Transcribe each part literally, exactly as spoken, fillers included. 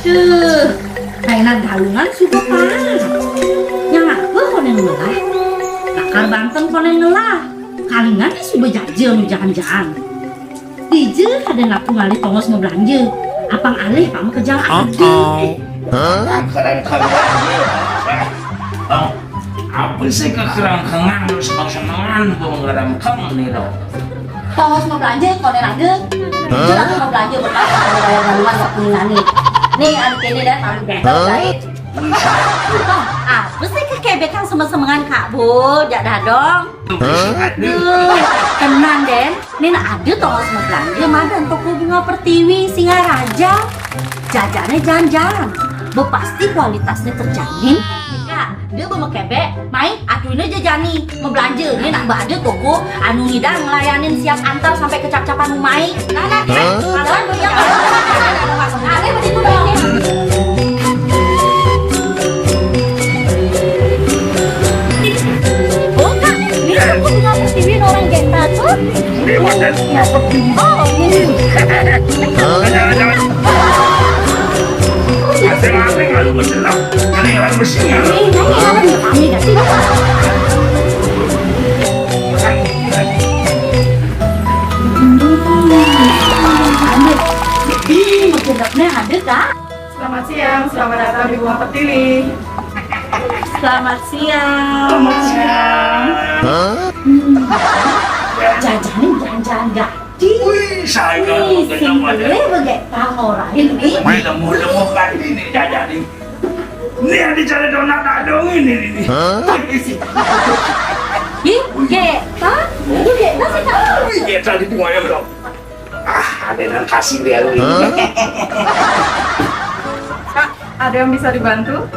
Duh, mainan Galungan suba parak. Nyang apa koné ngelah? Lakar banten koné ngelah. Kalingan suba jaja nu jaan-jaan. Dija kadén aku ngalih tongos mablanja. Apang alih pang makejang adi. Hah? Keren, keren. Oh, apa sih kekerengkengan terus seneng-senengan gua ngerengkeng nih, dong? Tongos mablanja, koné raga. Hah? Dija lagi mablanja bekas, ada bayar Galungan waktu nani. Nih, adi kéné dén, malu gatel, Hah? Jahit. Apa sih kekebékan semeng-semengan, Kak Bul? Jak dadong. Hah? Duh, tenang, dén. Nih ada tongos mablanja madan Toko Bunga Pertiwi Singaraja. Jajané jaan-jaan. Bé pasti kualitasné terjamin. Kak, dia bé makebek, mai atuina jejani. Mablanja, nih nak ada toko anu ngidang ngelayanin siap antar sampai ke cap-capan umai. Nah, nah, Hah? Kalau dia ada begitu dong. Oh, Kak, ini aku juga persiwin orang Genta tuh. Ini wadah ngapa? Oh, ini. Jangan, jangan. Asing-asing lalu berselang. Aneh lalu berselang. Ini, ini apa nih? Kami gak sih? Hmm, ada. Ih, makin ada, Kak. Selamat siang, selamat datang di Bunga Pertiwi. Selamat siang. Selamat siang. Hah? Hmm. Jajané jaan-jaan gati. Wih, saya Wih, kalau sing kenyang ada. Boleh begitu ngorahin, nih. Wih, lemu-lemu gati nih jajané. Nih, ada cara donat adong ini, ini. Hah? Ih, Geta? Itu Geta sih, Kak. Wih, Geta di bunga ya, bro. Ah, ada nang kasih dia lu ini. Hah? Kak, ada yang bisa dibantu?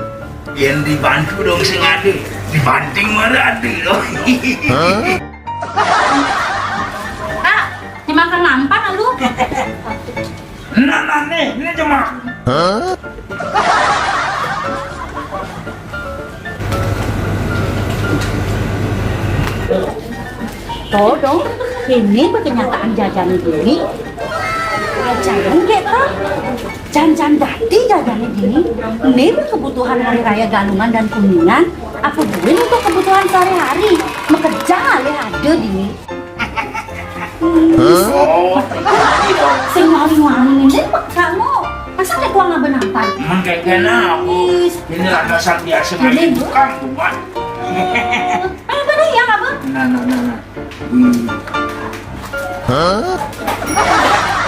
Yang dibantu dong sing ada. Dibanting mana ada loh. Hah? Kak, dimakan nampan lu. Nah, nah, nih, ini cuma. Hah? Tuh dong, ini kenyataan jajané dini. Jajan gé, Kak. Jaan-jaan gati jajané dini. Ini kebutuhan hari raya Galungan dan Kuningan. Apa buin untuk kebutuhan sehari-hari? Makejang alih ada dini. Hah? Sing nyari-nyari ini kamu. Masa kayak tuang apa nampan? Emang kayak kenapa? Ih. Ini rasa biasa ini aja bukan, bukan. Apa nih yang apa? Nah, nah, nah, nah. Hmm. Hah?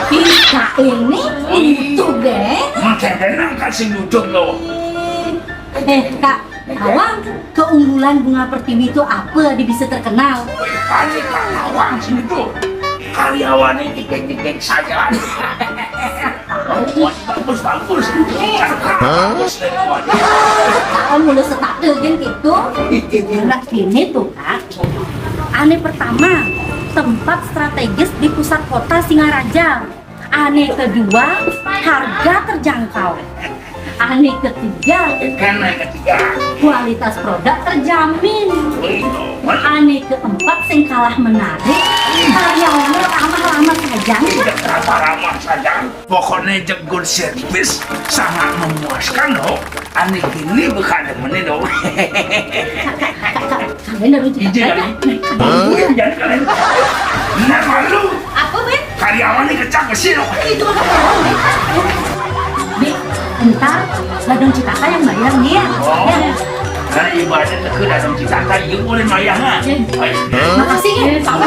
Bisa ini itu deh. Emang kayak kenapa kasih duduk loh? Eh, Kak, Awang, keunggulan Bunga Pertiwi itu apa dia bisa terkenal? Panik, Kak, Awang sini tuh. Karyawannya dikit-dikit saja. Bagus, bagus. Hah? Bagus, bagus. Kamu mulai setak deh, kan gitu. Nah, gini tuh, Kak. Ané pertama, tempat strategis di pusat kota Singaraja. Ané kedua, harga terjangkau. Ané ketiga, Kan yang ketiga. Kualitas produk terjamin. Wih, ané keempat, sing kalah menarik, karyawannya ramah-ramah saja. Tidak ramah-ramah saja. Pokoknya good service sangat memuaskan loh. Ané gini bukan demenin loh. Kalian udah lucu. Ijin kali. Hah? Gue yang jadi kalian. Nah, malu. Apa, Ben? Karyawan nih kecak ke sini. Itu mah karyawan, Ben. Ben, ntar Dadang Citaka yang bayar nih ya. Oh. Ya. Nah, ibaratnya teke Dadang Citaka, iya boleh bayar, nah. Ya. Ayo. Hah? Makasih ya. Sama.